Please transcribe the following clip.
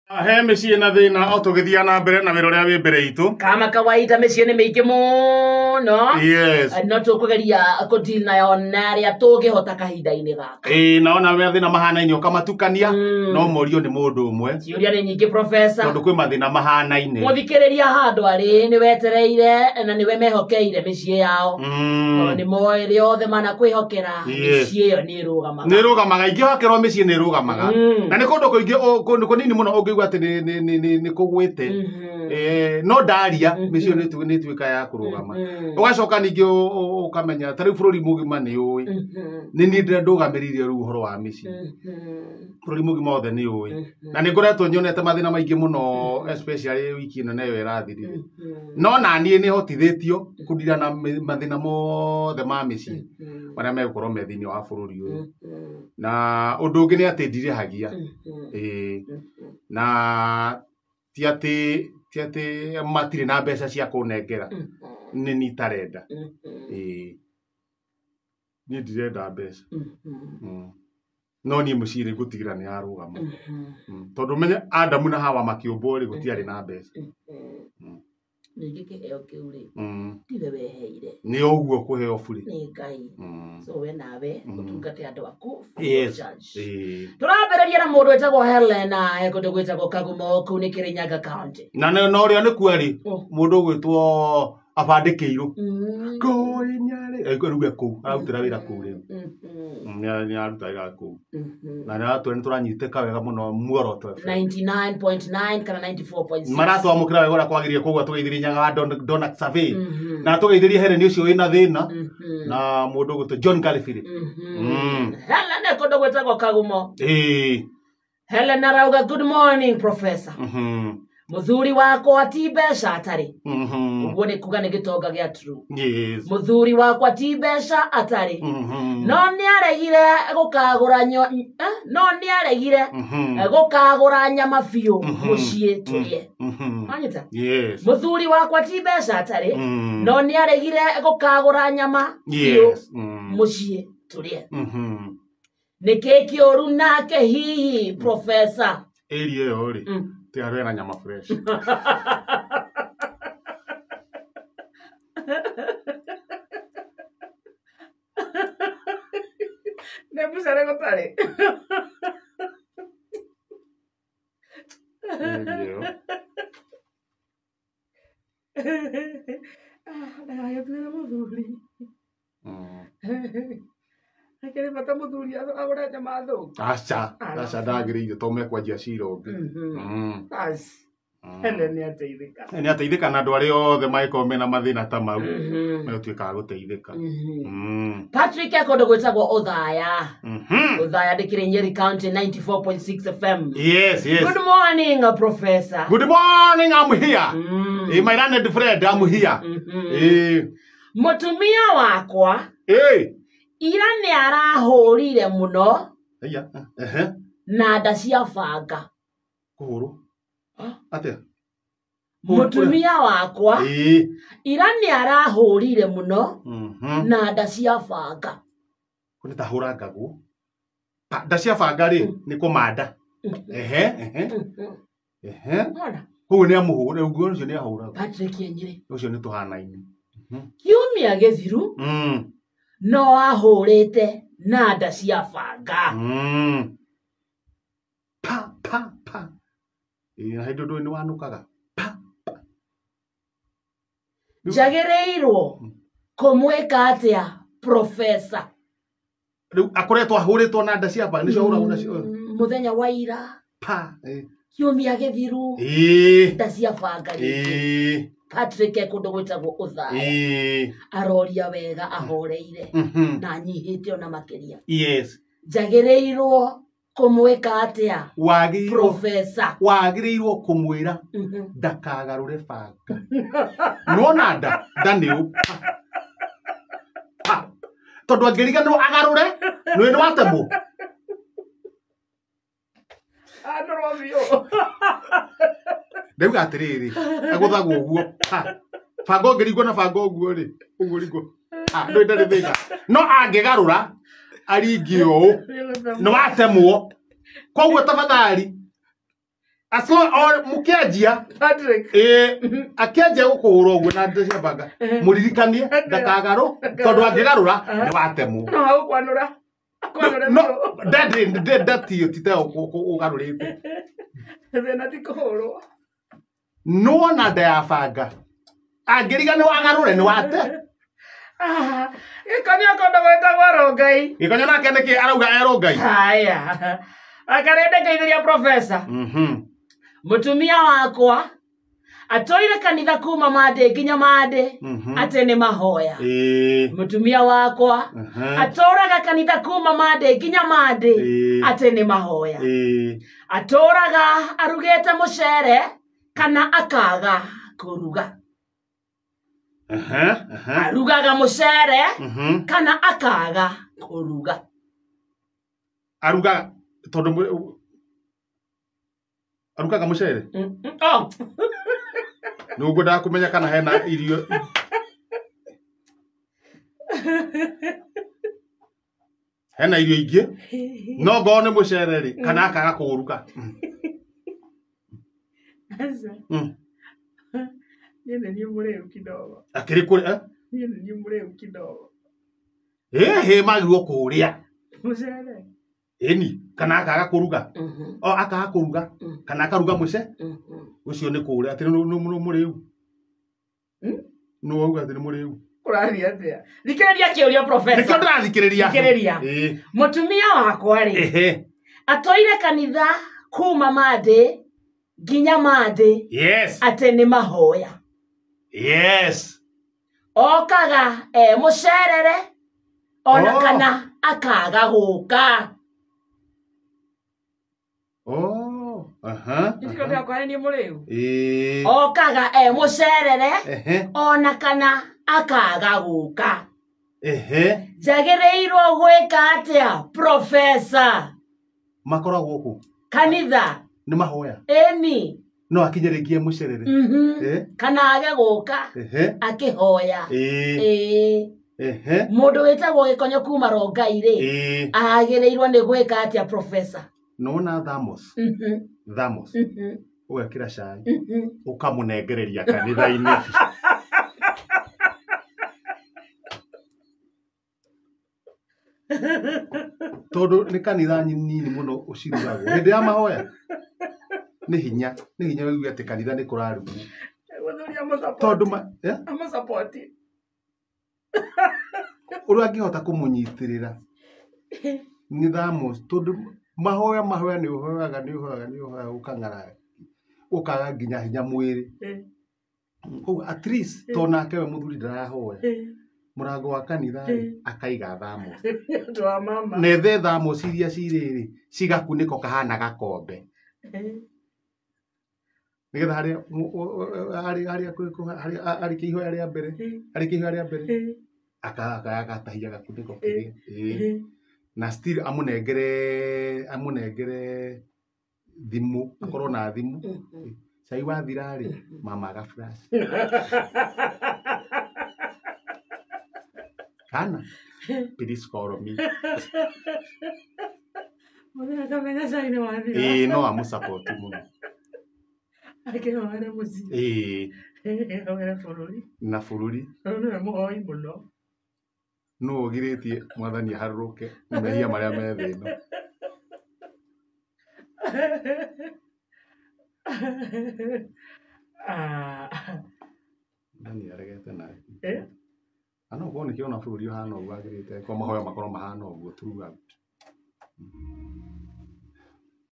He mĩciĩ na thĩna o tũgĩthiaga na mbere na wĩra ũrĩa wĩ mbere itũ. Kama kawaida mĩciĩ nĩ mĩingĩ mũno. Yes. No tũkũgeria kũdeal nayo na arĩa tũngĩhota kahinda-inĩ gaka. Ĩĩ, na ona mathĩna mahanaine ũkamatukania, no morio nĩ mũndũ ũmwe. Ciũria nĩ nyingĩ, professor. Tondũ kwĩ mathĩna mahanaine. Mũthikĩrĩria handũ arĩ nĩ wetereire na nĩwe mehokeire mĩciĩ yao. Tondũ nĩ moĩ rĩothe manakwĩhokera, mĩciĩ ĩyo nĩ ĩrũgamaga. Nĩ ĩrũgamaga, ingĩhokerwo mĩciĩ nĩ ĩrũgamaga. Na nĩ kũndũ kũingĩ kũndũ kũnini mũno ũngĩigua atĩ nĩ kũgwĩte. No ndaria, mĩciĩ ĩyo nĩ ĩtuĩka ya kũrũgama. Ũgacoka ningĩ ũkamenya ta rĩu bũrũri mũgima nĩ ũĩ. Nĩ niĩ ndũgamĩrĩire rĩu ũhoro wa mĩciĩ. Bũrũri mũgima wothe nĩ ũĩ. Na nĩ ngoretwo nyonete mathĩna maingĩ mũno, especially wiki ĩno nayo ĩrathirire. No na niĩ nĩ hotithĩtio kũndira na mathĩna mothe ma mĩciĩ marĩa megũkorwo me thĩinĩ wa bũrũri ũyũ. Na ũndũ ũngĩ nĩ atĩ ndirĩhagia. Na ti atĩ matirĩ na mbeca cia kũnengera. Nĩ niĩ itarenda. Niĩ ndirenda mbeca. No niĩ mũciĩ nĩ ngũtigĩra nĩ yarũgama. Tondũ menye Adamu na Hawa makĩũmbwo rĩ, gũtiarĩ na mbeca. Ningĩ kĩheo kĩu rĩ, tiwe weheire. Nĩ ũguo kũheo bure. Nĩ Ngai. So we nawe ũtungate andũ aku free of charge. Tũrambĩrĩria na mũndũ wĩtagwo Helena, kũndũ gwĩtagwo Kagumo, kũu nĩ Kĩrĩnyaga County. Na na ũrĩa nĩ kuo rĩ, mũndũ ũgwĩtwo abandĩkĩirwo. Ngũĩ nĩarĩ, rĩu e kũu, ararutĩra wĩra kũu rĩu. Nĩ aruta wĩra kũu. Na nĩ aratwĩra nĩ tũranyitĩka wega mũno Muoroto FM. 99.9 kana 94.6. Maratwamũkĩra wega ũrĩa kwagĩrĩire, koguo tũgeithĩrie Nyaga wa Donald Survey. Na tũgeithĩrie Helen ũcio wĩna thĩna. Na mũndũ ũgwĩtwo John Galifiri. Helen e kũndũ gwĩtagwo Kagumo. Helen arauga, good morning, professor. Mũthuri wakwa ti mbeca atarĩ. Ũguo nĩ kuga nĩ gĩtonga gĩa true. Mũthuri wakwa ti mbeca atarĩ. No nĩ aregire gũkagũra no nĩ aregire gũkagũra nyama biũ mũciĩ tũrĩe. Wanyita? Yes. Mũthuri wakwa ti mbeca atarĩ. No nĩ aregire gũkagũra nyama biũ mũciĩ tũrĩe. Nĩkĩ kĩũru nake hihi, professor? Area ĩyo rĩ, ti andũ ena nyama fresh. Nĩ mbucare gũtarĩ. Area ĩyo. Ndagagĩtuĩre mũthuri. Hakĩrĩ bata mũthuri agũre nyama thũku? Aca, aca ndagĩrĩire tondũ mekwanjia cira ũngĩ. Aci. Helen nĩ ateithĩka. Nĩ ateithĩka na andũ arĩa othe mangĩkorwo mena mathĩna ta mau, megũtuĩka a gũteithĩka. Patrick e kũndũ gwĩtagwo Othaya. Othaya ndĩkĩrĩ Nyeri County, 94.6 FM. Yes, yes. Good morning, professor. Good morning, I'm here. My learned friend, I'm here. Mũtumia wakwa ira nĩ arahũrire mũno Aya, ehe. na nda cia banga. Kũhũrwo? Atĩa? Mũtumia wakwa ira nĩ arahũrire mũno na nda cia banga. Kũ nĩ ta hũrangagwo. Nda cia banga rĩ, nĩ kũmanda. Ehe, ehe. Ehe. Ona. Koguo nĩ amũhũre, ũguo ũcio nĩ ahũragwo. Patrick Enyire. Ũcio nĩ tũhanaine. Kiumia gĩthiru no ahũrĩte na nda cia banga. Pa, pa, pa. Ĩĩ, na hĩndĩ ũndũ nĩ wanũkaga. Pa, pa. Njagĩrĩirwo kũmwĩka atĩa, professor? Rĩu akoretwo ahũrĩtwo na nda cia banga, nĩcio ahũragwo nacio. Mũthenya wa ira. Pa. Kiumia gĩthiru. Nda cia banga rĩngĩ. Patrick e kũndũ gwĩtagwo Othaya. Aroria wega ahoreire. Na anyihĩte ona makĩria. Njagĩrĩirwo kũmwĩka atĩa? Professor. Wagĩrĩirwo kũmwĩra ndakagarũre banga. Nĩwona nda? Nda nĩ ũ. Pa. Tondũ angĩriganĩrwo agarũre, nĩũĩ nĩwatemwo. Anũrwo biũ. Ndauga atĩrĩrĩ, agũthagwo ũguo. Pa. Banga ũngĩringwo na banga ũguo rĩ, ũguo ringwo. Ndũĩ ndarĩ thĩna. No angĩgarũra, aringie ũũ, nĩwatemwo. Koguo tafadhali, As long or mukianjia Patrick. Akianjia gukuhura uguo na ndeto cia banga muririkanie ndakagarũ tondu angĩgarũra nĩ watemwo. No agũkwanũra. Akwanũre. No ndati ndati tite ũgarũrĩte. Thĩna ti kũhũrwo. Nĩwona nda ya banga angĩriga nĩ wagarũre nĩ wate. Gĩkonyo kũndũ gwĩtagwo Rongai. Gĩkonyo nake nĩkĩ arauga e Rongai? Haya. Akarenda ngeithĩria professor. Mũtumia wakwa atũire kanitha kuma Monday nginya Monday atĩ nĩ mahoya. Mũtumia wakwa atũraga kanitha kuma Monday nginya Monday atĩ nĩ mahoya. Atũraga arugĩte mũcere kana akaga kũruga. Arugaga mũcere kana akaga kũruga. Arugaga tondũ arugaga mũcere? Oh. Nĩguo ndakũmenya kana hena irio. Hena irio ingĩ no ngorwo nĩ mũcere rĩ kana akaga kũũruga. Niĩ nĩ niĩ mũrĩu kidogo. Akĩrĩ kũrĩ eh? Niĩ nĩ niĩ mũrĩu kidogo. Ĩhĩ magĩrĩirwo kũũrĩa. Mũcere. Ĩni kana akaga kũruga. O akaga kũruga kana akaruga mũce. Ũcio nĩ kũũrĩa atĩ nĩ mũrĩu. Nĩ wauga atĩ nĩ mũrĩu. Kũrathiĩ atĩa? Thikĩrĩria kĩũria professor. Nĩkĩo ndĩrathikĩrĩria. Thikĩrĩria. Mũtumia wakwa rĩ atũire kanitha kuma Monday nginya Monday. Yes. Atĩ nĩ mahoya. Yes. Okaga mũcerere ona kana akaga gũka. Oh, aha. Nĩkĩo ndĩrakwĩra nĩ mũrĩu. Okaga mũcerere ona kana akaga gũka. Njagĩrĩirwo gwĩka atĩa professor? Makoragwo kũ? Kanitha. Nĩ mahoya. Ĩni. No akinye rĩngĩ mũcerere. Kana age gũka akĩhoya. Mũndũ wĩtagwo Gĩkonyo kuma Rongai rĩ agĩrĩirwo nĩ gwĩka atĩa professor? Nona thamos. Thamos. Ũgekĩra cai. Ũkamũnengereria kanitha-inĩ. Tondũ nĩ kanitha nini mũno ũcirugagwo. Hĩndĩ ya mahoya nĩ hinya wĩigue atĩ kanitha nĩ kũrarugwo. Tondũ amũcapoti. Ũrĩa angĩhota kũmũnyitĩrĩra nĩ thamos tondũ mahoya mahoya nĩ ũhoyaga nĩ ũhoyaga nĩ ũhoyaga ũkang'ara ũkaga nginya hinya mwĩrĩ. Koguo at least to nake we mũthuri ndarahoya mũrango wa kanitha rĩ akaiga thamos. Na ethe thamos iria cirĩ rĩ cigakunĩko kahana gakombe. Nĩgetha harĩa harĩ kĩihoya rĩa mbere harĩ kĩihoya rĩa mbere agatahia gakunĩko kĩrĩa. Na still amunengere thimũ akorwo na thimũ. Cai wathira rĩ mama aga flash. Kana please call me. Mũthenya akamenya cai nĩ wathira. Ĩĩ no amũsupport mũno. Akĩhoere mũciĩ. Ĩĩ. Akĩhoere bũrũri. Na bũrũri. Nĩwe mũhoi mũno. Nũ ũgirĩtie mwathani aharũrũke mehia marĩa me thĩ ĩno. Mwathani aregete nake. Na no ũkorwo nĩkĩo ona bũrũri ũhana ũguo wagĩrĩte kwa mahoya makorwo mahana ũguo throughout.